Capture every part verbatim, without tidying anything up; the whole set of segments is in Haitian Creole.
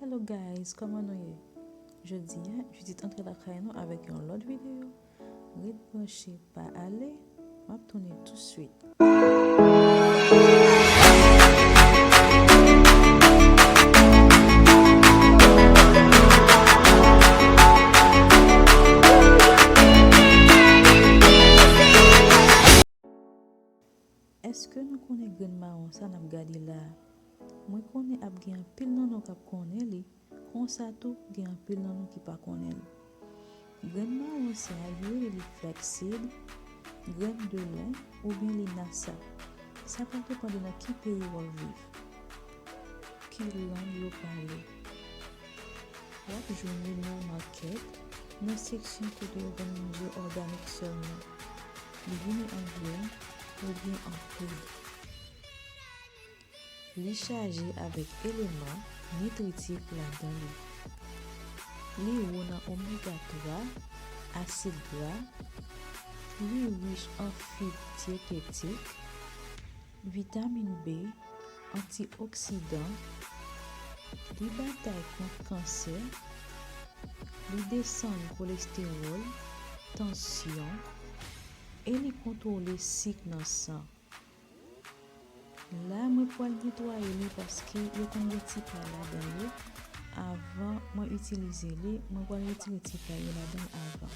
Hello guys, kòman nou ye? Jodi a, Judith antre lakay nou avèk yon lòt videyo. Ret branche, pa ale, m ap tounen touswit. Èske nou konnen grenn mawon sa n ap gade la a? Mwen konnen ap gen anpil nan nou k ap konnen li, konsa tou gen anpil nan nou ki pa konnen li. Grenn mawon sa a, yo rele li flaxseed, grenn de lin, oubyen linasa. Sa pral depann de nan ki peyi w ap viv, ki lang yo pale. W ap jwenn li nan makèt, nan seksyon kote yo vann manje òganik sèlman. Li vini an grenn oubyen an poud. Li chaje avèk eleman nitritif ladan li. Li wo nan omega twa, asid gra, li rich an fib dyetetik, vitamin B, antioksidan, li batay kont kansè, li desann kolestewòl, tansyon, e li kontwole sik nan san. La, mwen pral netwaye li paske yo konn gen ti pay ladan yo. Avan mwen itilize li, mwen pral retire ti pay yo ladan l avan.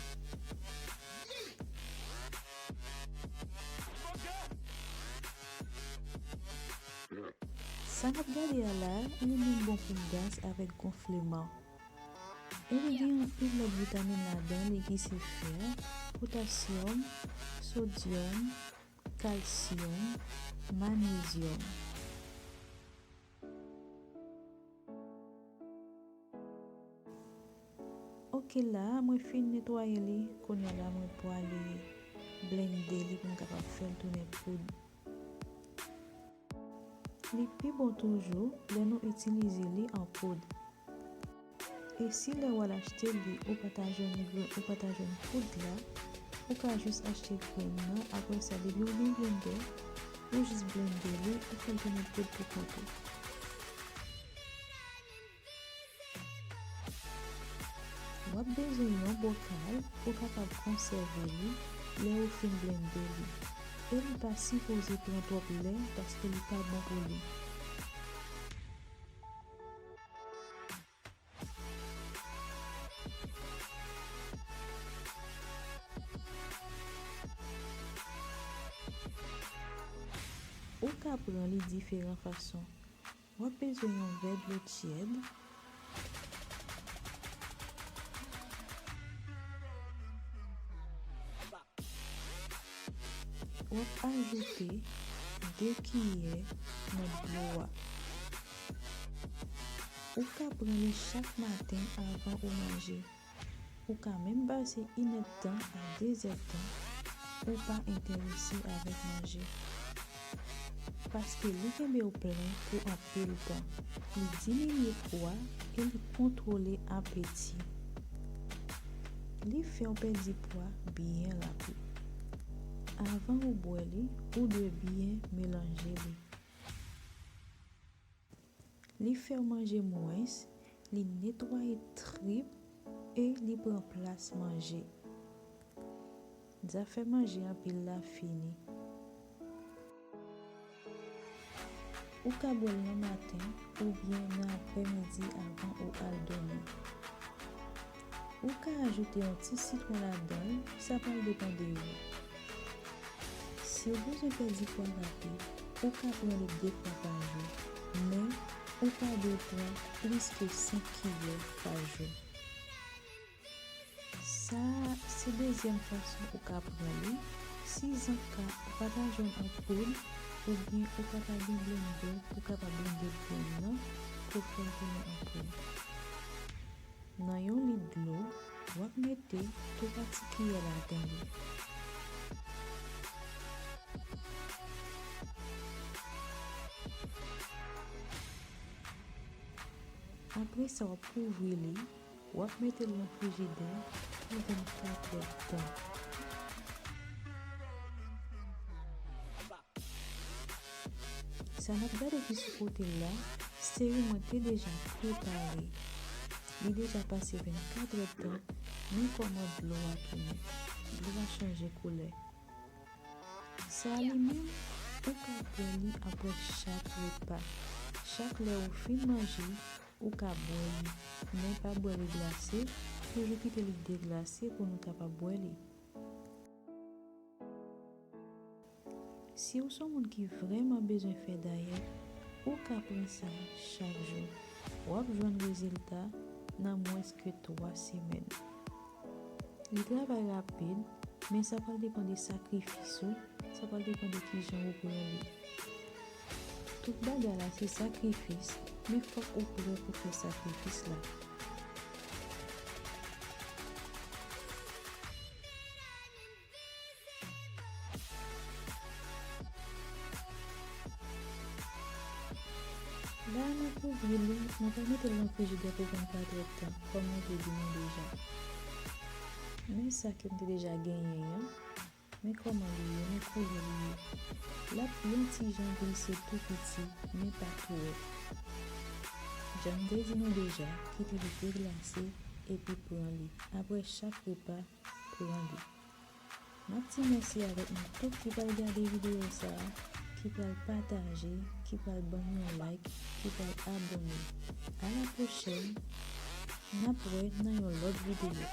Sa n ap gade a la, li menm bon pou gaz avèk gonfleman. E li gen anpil lòt vitamin ladan li ki se fè, potasyòm, sodyòm, kalsyòm, manyezyòm. Oke, la mwen fin netwaye li, kounye a la mwen pwale blende li pou m kapab fè l tounen poud. Li pi bon toujou lè nou itilize li an poud. E si lè w al achte li, ou pa ta jwenn grenn, ou pa ta jwenn poud la, ou ka jis achte grenn nan, apre sa, depi w gen blendè, ou jis blende li, ou fè l tounen poud pou kont ou. W ap bezwen yon bokal pou w kapab konsève li lè ou fin blende li. E li pa sipoze pran twòp lè paske li pa bon pou li. Ou ka pran li diferan fason. W ap bezwen yon vè dlo tyèd. W ap ajoute de kiyè nan dlo a. Ou ka pran li chak maten avan ou manje. Ou ka menm pase inèdtan a dezèdtan, ou pa enterese avèk manje. Paske li kenbe w plen pou anpil tan, li diminye pwa e li kontwole apeti. Li fè w pèdi pwa byen rapid. Avan ou bwè li, ou dwe byen melanje li. Li fè w manje mwens, li netwaye trip e li pran plas manje. Zafè manje anpil la fini. Ou ka bwè l nan maten oubyen nan aprèmidi avan ou al dòmi. Ou ka ajoute yon ti sitwon ladan l, sa pral depann de ou. Si w bezwen pèdi pwa rapid, ou ka pran li de fwa pa jou, men ou pa dwe pran plis ke senk kiyè pa jou. Sa a se dezyèm fason ou ka pran li. Si zanka ou pa ta jwenn an poud, oubyen ou pa ta gen blendè pou w kapab blende grenn nan pou w fè l tounen an poud. Nan yon lit dlo, w ap mete twa ti kiyè ladan li. Apre sa, w ap kouvri li, w ap mete l nan frijidè pou vennkatrè tan. Sa n ap gade ki sou kote l la, se Seri mwen te deja prepare. Li deja pase vennkat èdtan, men kòman dlo a tounen. Dlo a chanje koulè. Sa li menm, ou ka bwè li apre chak repa. Chak lè ou fin manje, ou ka bwè li. Men pa bwè li glase, toujou kite li deglase pou nou kapab bwè li. Si w se yon moun ki vrèman bezwen fè dayèt, ou ka pran sa chak jou. W ap jwenn rezilta nan mwens ke twa semèn. Li travay rapid, men sa pral depann de sakrifis ou, sa pral depann de kijan ou pran li. Tout bagay la se sakrifis, men fòk ou prè pou fè sakrifis la. La a mwen kouvri li, mwen pa mete l nan frijidè pou vennkat èdtan, kòm mwen te di nou deja. Men sa ke m te deja genyen an, men kòman li ye, men koulè li ye. L ap yon ti jan glise tou piti, men pa twòp. Jan m te di nou deja, kite li deglase epi pran li. Apre chak repa, pran li. M ap di mèsi avèk nou tout ki pral gade videyo sa a, ki pral pataje, ki pral ban m yon like, ki pral abòne. A la pwochèn, n ap wè nan yon lòt videyo.